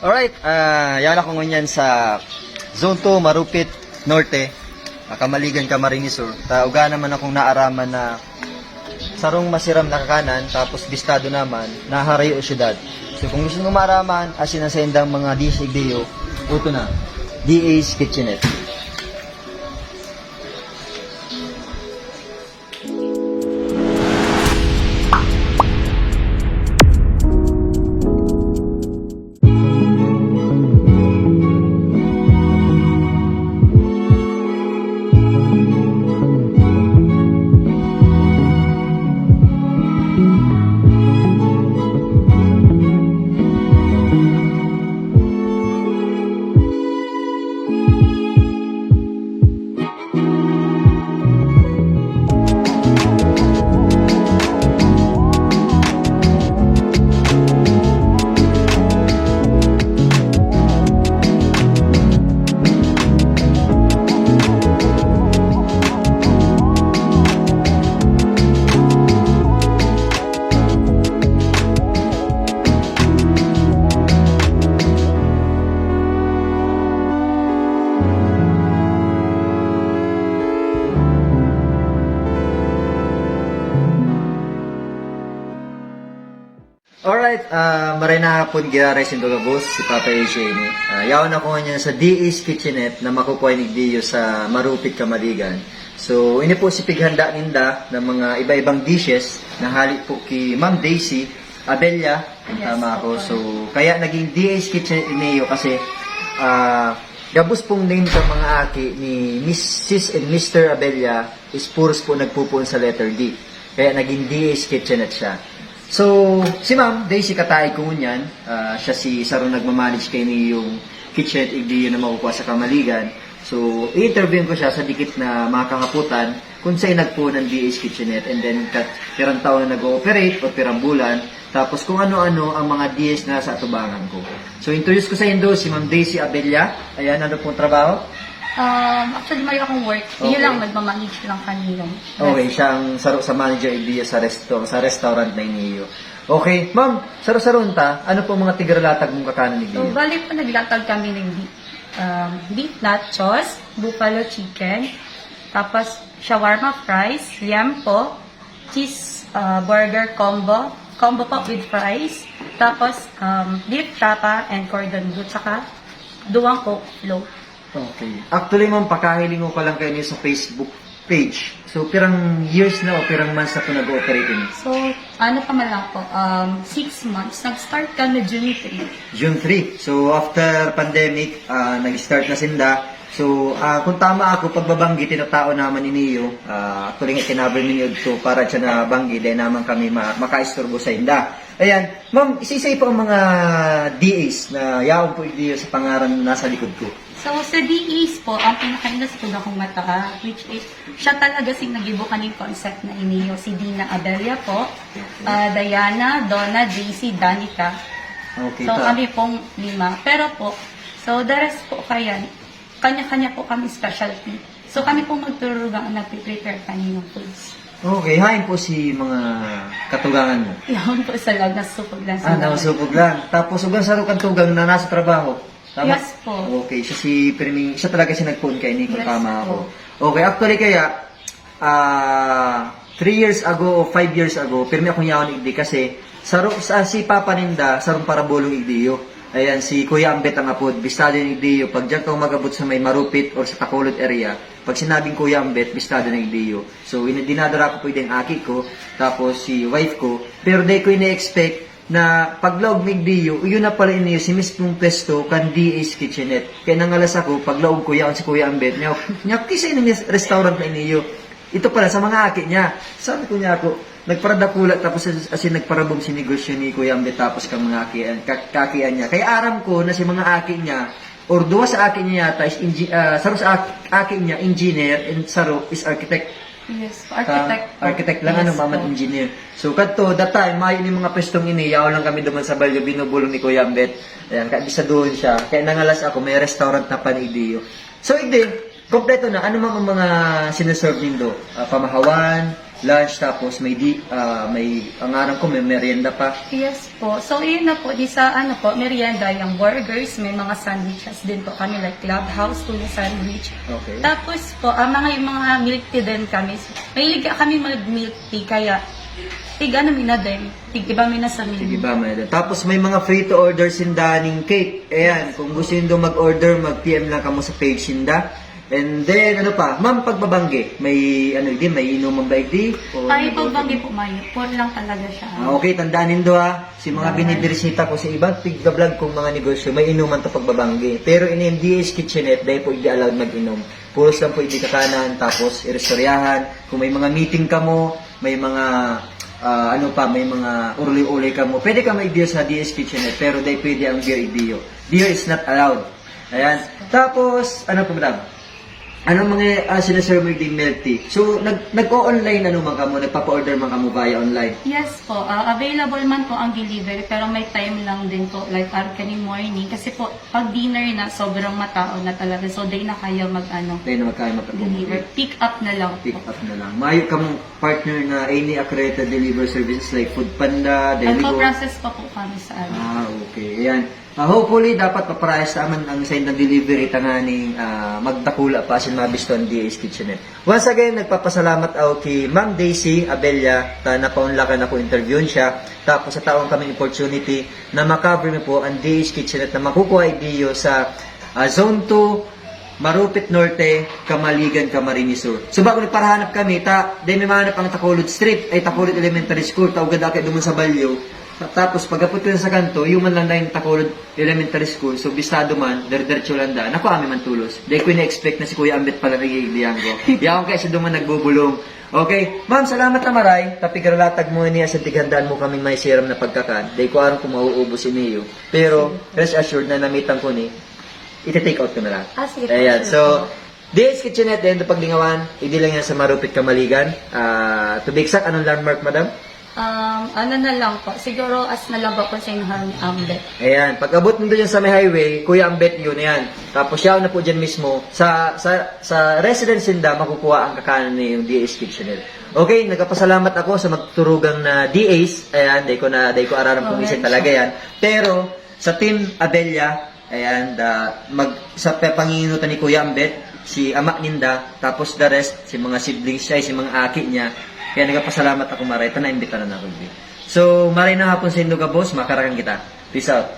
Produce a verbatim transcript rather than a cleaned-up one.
Alright, ah, yan ako ngunyan sa Zone two, Marupit Norte, ah, Kamaligan, Camarines Sur. Ta, uga naman akong naaraman na sarong masiram na kakanan, tapos bistado naman, naharayo syudad. So, kung gusto mo maaraman, asin ang saindang mga dish igdiyo, uto na, D A's Kitchenette. Alright, ah, maray na hapon, giraray saindo gabos, si Papa A J ini. Ah, yaon ako ngunyan sa D A's Kitchenette na makukuha igdiyo sa Marupit, Kamaligan. So, ini po si pighanda ninda ng mga iba-ibang dishes na hali po ki Ma'am Daisy Abella, kung Yes, tama ako. opo. So, kaya naging D A's Kitchenette ini kasi, ah, gabos pong name sa mga aki ni Missus and Mister Abella is puros po nagpupuon sa letter D. Kaya naging D A's Kitchenette siya. So, si Ma'am Daisy kataig ko ngunyan, ah, siya si sarong nagmamanage kaini yung kitchenette igdiyo na makukuha sa Kamaligan. So, i-interview ko siya sa dikit na mga kahapotan kung saan nagpuon ang D A's Kitchenette, and then kat-, pirang taon na nag-ooperate o pirang bulan, tapos kung ano-ano ang mga D A's na nasa atubangan ko. So, introduce ko saindo si Ma'am Daisy Abella. Ayan, ano pong trabaho? Um, actually, may akong work. Iyo Okay. lang, nagmamanage lang kanino. Okay, siya ang saro sa manager idea sa resto-, sa restaurant na iniyo. Okay, ma'am, saro-saro ta, ano po mga tigaralatag mong kakanan ni So, Dio? bali po, naglatag kami ng beef, um, beef nachos, buffalo chicken, tapos shawarma fries, liempo, cheese, uh, burger combo, combo po with fries, tapos, um, beef tapa and cordon bleu, tsaka duwang Coke float. Okay. Actually, ma'am, pakahiling ko pa lang kayo sa Facebook page. So, pirang years na o pirang months na po nag-ooperate ini? So, ano pa man lang po, um, six months. Nag-start kami June three. June three. So, after pandemic, ah, nag-start na sinda. So, ah, kung tama ako, pagbabanggi, tinatao naman iniyo. Ah, actually, nga, kinabi mi ni Udto para siya na banggi, dahil naman kami ma-, makaisturbo sa inda. Ayan. Ma'am, isa-isa po ang mga D As na yaon po iniyo sa pangaran na nasa likod ko. So, sa D As po, ang pinakaina sa akong mata, which is, siya talaga sing nagibo kaning concept na iniyo, si Dina Abella po, Okay. ah, Diana, Donna, Daisy, Danica. Okay, So, ta. kami pong lima. Pero po, so the rest po kaya, kanya-kanya po kami specialty. So, kami pong magturugang ang nagpiprepare kaninong foods. Okay, hain po si mga katugangan mo? Yaon po sa loob, nasusupog lang Ah, sila. nasusupog lang. Tapos, ugang saro kang tugang na nasa trabaho? Tama? Yes po. Okay, siya si Pirming, siya talaga si nagpoon kayo ni, kung Yes tama po. ako. Okay, actually kaya, ah, three years ago o five years ago, pirmi akong yaon igdi kasi saro, sa, si Papa ninda, sarong parabolong igdiyo. Ayan, si Kuya Ambet ang apod, bistado yung igdiyo. Pag diyan ka umagabot sa may Marupit or sa Tacolod area, pag sinabing Kuya Ambet, bistado na igdiyo. So, ina-, dinadara ko po yung aki ko, tapos si wife ko. Pero di ko ini-expect na paglaog mi igdiyo, yun na pala iniyo si mismong pwesto kan D A's Kitchenette. Kaya nangalas ako, paglaog ko, yaon si Kuya Ambet, niya, niya, "Kisa ini restaurant na iniyo?" Ito pala, sa mga aki niya. Sabi ko niya ako, nagparadakula, tapos as, as in, nagparabong si negosyo ni Kuya Ambet, tapos kang mga aki, ka-, kaakian niya. Kaya aram ko na si mga aki niya, or duwa sa aki niya yata, is engi-, ah, saro sa ak-, aki niya, engineer, and saro is architect. Yes, Ka-, architect po. architect lang, ano, Yes mama po. engineer. So, kadto, that time, mayo ni mga pwestong ini, yaon lang kami duman sa balyo, binubulong ni Kuya Ambet. Ayan, kaya bisa doon siya. Kaya nangalas ako, may restaurant na panidiyo. So, igdi, kompleto na. Ano man ang mga sineserve nindo? Ah, pamahawan, lunch, tapos may di, ah, may, ang aram ko, may merienda pa. Yes po. So, yun na po. Di sa ano po, merienda, yung burgers, may mga sandwiches din po kami, like clubhouse, tuna sandwich. Okay. Tapos po, ang mga, yung mga milk tea din kami. Mahilig kami mag-milk tea, kaya tig ano mi na din. Tig iba mi na sa menu. Sige ba, may Tapos may mga free to order sinda ning cake. Ayan, kung gusto nindo mag-order, mag-P M lang kamo sa page sinda. And then, ano pa? Ma'am, pagbabanggi, may, ano, di, may inuman ba, di? O Ay, ano ba? Pagbanggi po, Mayo. Four lang talaga siya. Ah, okay, tandaan nindo ha. Si mga binibirisita ko sa iba, tigga-vlog kong mga negosyo, may inuman to pagbabanggi. Pero in M D H Kitchenette, dahil po hindi allowed mag-inom. Puros lang po hindi kakanan, tapos iristoryahan. Kung may mga meeting kamo, may mga, ah, ano pa, may mga urli-uli kamo, pwede ka mag-beer sa D H Kitchenette, pero dahil pwede ang beer i-beer. Beer is not allowed. Ayan. Tapos, ano po, madam? Ano mga uh, sinaserve mo yung milk tea? So, nag nag-o-online ano man kamo, nagpapa-order man kamo via online? Yes po, ah, available man po ang delivery pero may time lang din po, like ar kaning morning kasi po pag dinner na sobrang matao na talaga, so di na kaya mag ano, Dahil na magkaya mag deliver. Pick up na lang po. Pick up na lang. Mayo kamong partner na any accredited delivery services like Food Panda, Deligo. Nagpa-process pa po kami sa ano. Ah, okay. Ayan. Ah, hopefully, dapat paparayas naman ang sa indang delivery tanganing ah, magdakula pa asin mabisto ang D H Kitchenette. Once again, nagpapasalamat ako kay Ma'am Daisy Abella ta napaunlakan ako interviewin siya. Tapos sa taong kaming opportunity na ma-cover mi po ang D H Kitchenette na makukuha idiyo sa ah, Zone two, Marupit Norte, Kamaligan, Camarines Sur. So, bago nagparahanap kami, ta, di may mahanap ang Tacolod Street, ay Tacolod Elementary School, ta ugad aki duman sa Balyo. Tapos, pagkapot ko sa kanto, human lang na yung Tacolod Elementary School. So, bistado man, derdercho lang daan. Ako, ami man tulos. Di ko na-expect na si Kuya Ambet pala nag-iiglihan ko. Yaon kaya siya duman nagbubulong. Okay, ma'am, salamat na maray. Tapigaralatag mo ini, asin tighandaan mo kaming may siram na pagkakan. Di ko aram kung mauubos ini iyo. Pero, rest assured na namitan ko ni, iti-take out ko na lang. Ah, sige po, Ayan, sure so, po. D H Kitchenette, dahil paglingawan, hindi lang yan sa Marupit Kamaligan. Ah, to be exact, anong landmark, madam? Um, ano na lang po, siguro as na lang po kung sino ang ambet. Ayan, pag abot mo dyan sa may highway, Kuya Ambet yun, ayan. Tapos siya na po dyan mismo, sa, sa, sa residence ninda, makukuha ang kakanan ni yung D H Kitchenette. Okay, nagpapasalamat ako sa magturugang na D H. Ayan, dahil ko na, dahil ko araran kung Okay. isa talaga yan. Pero, sa Team Abella, ayan, da, mag, sa pe- panginginutan ni Kuya Ambet, si ama ninda, tapos the rest, si mga siblings siya, si mga aki niya. Kaya nagpapasalamat ako, maray, ta naimbitaran ako, Bi. So, maray na hapon sa indo gabos, makarakan kita. Peace out.